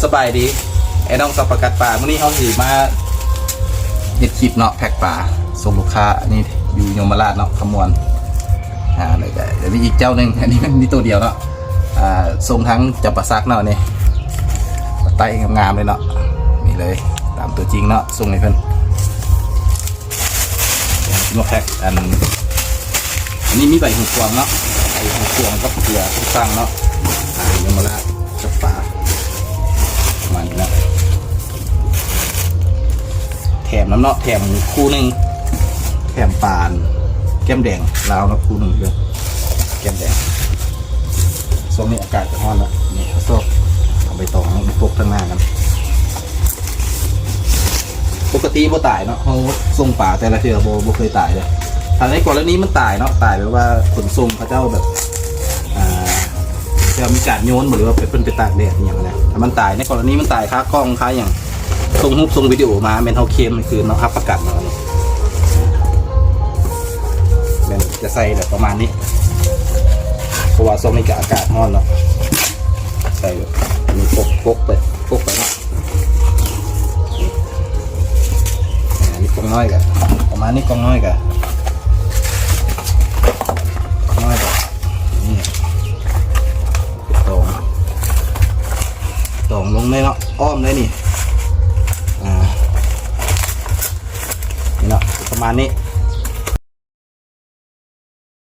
ສະບາຍດີ ໄອ້ນ້ອງສັບປະກັດປາ. ມື້ນີ້ເຮົາຊິມາເຮັດຄລິບເນາະ ແພັກປາສົ່ງລູກຄ້າ. ອັນນີ້ຢູ່ຍົມມະລາດເນາະ ຄຳມ່ວນ. ອ່າ ແລ້ວກະດຽວມີອີກເຈົ້າໜຶ່ງ ອັນນີ້ມັນມີໂຕດຽວເນາະ. ອ່າ ສົ່ງທາງຈຳປາສັກເນາະ. ນີ້ປາໄຕ້ງາມໆເລີຍເນາະ. ນີ້ເລີຍ ຕາມຕົວຈິງເນາະ ສົ່ງໃຫ້ເພິ່ນ. ມາແພັກ ອັນ ອັນນີ້ມີໃບຫູກວາງເນາະ ໃບຫູກວາງກັບເກືອທີ່ສັ່ງເນາະ. ອ່າ ຍັງບໍ່ລະ ກັບປາ ປະມານນີ້ນະ. ແຖມນຳເນາະ ແຖມຄູ່ໜຶ່ງ ແຖມປານແກ້ມແດງລາວເນາະ ຄູ່ໜຶ່ງເດີ ແກ້ມແດງ. ຊ່ວງນີ້ອາກາດກະຮ້ອນລະ ນີ້ເຮົາຊອກເອົາໃບຕອງມາປົກທາງໜ້າກັນ. ປົກກະຕິບໍ່ຕາຍເນາະ ເຮົາສົ່ງປາແຕ່ລະເທື່ອບໍ່ ບໍ່ເຄີຍຕາຍເລີຍ. ຖ້າໃນກໍລະນີມັນຕາຍເນາະ ຕາຍແບບວ່າຂົນສົ່ງເຂົາເຈົ້າແບບ ອ່າ ແຕ່ມີການໂຍນບໍ່ ຫຼືວ່າເພິ່ນໄປຕາກແດດອີ່ຫຍັງນະ ຖ້າມັນຕາຍ ໃນກໍລະນີມັນຕາຍຄາກ້ອງຄາຫຍັງ ສົ່ງຮູບສົ່ງວິດີໂອມາ ແມ່ນເຮົາເຄມໃຫ້ຄືນເນາະ ຮັບປະກັນເນາະ. ແມ່ນຈະໃສ່ແບບປະມານນີ້ ເພາະວ່າຊ່ວງນີ້ກະອາກາດຮ້ອນເນາະ. ໃສ່ແບບນີ້ ປົກ ປົກໄປ ປົກໄປເນາະ. ນີ້ ອ່າ ນີ້ກ່ອງນ້ອຍກະປະມານນີ້ ກ່ອງນ້ອຍກະ ກ່ອງນ້ອຍກະ ນີ້ ຕອງ ຕອງລົງເລີຍເນາະ ອ້ອມເລີຍນີ້. ອ່າ ນີ້ເນາະ ປະມານນີ້.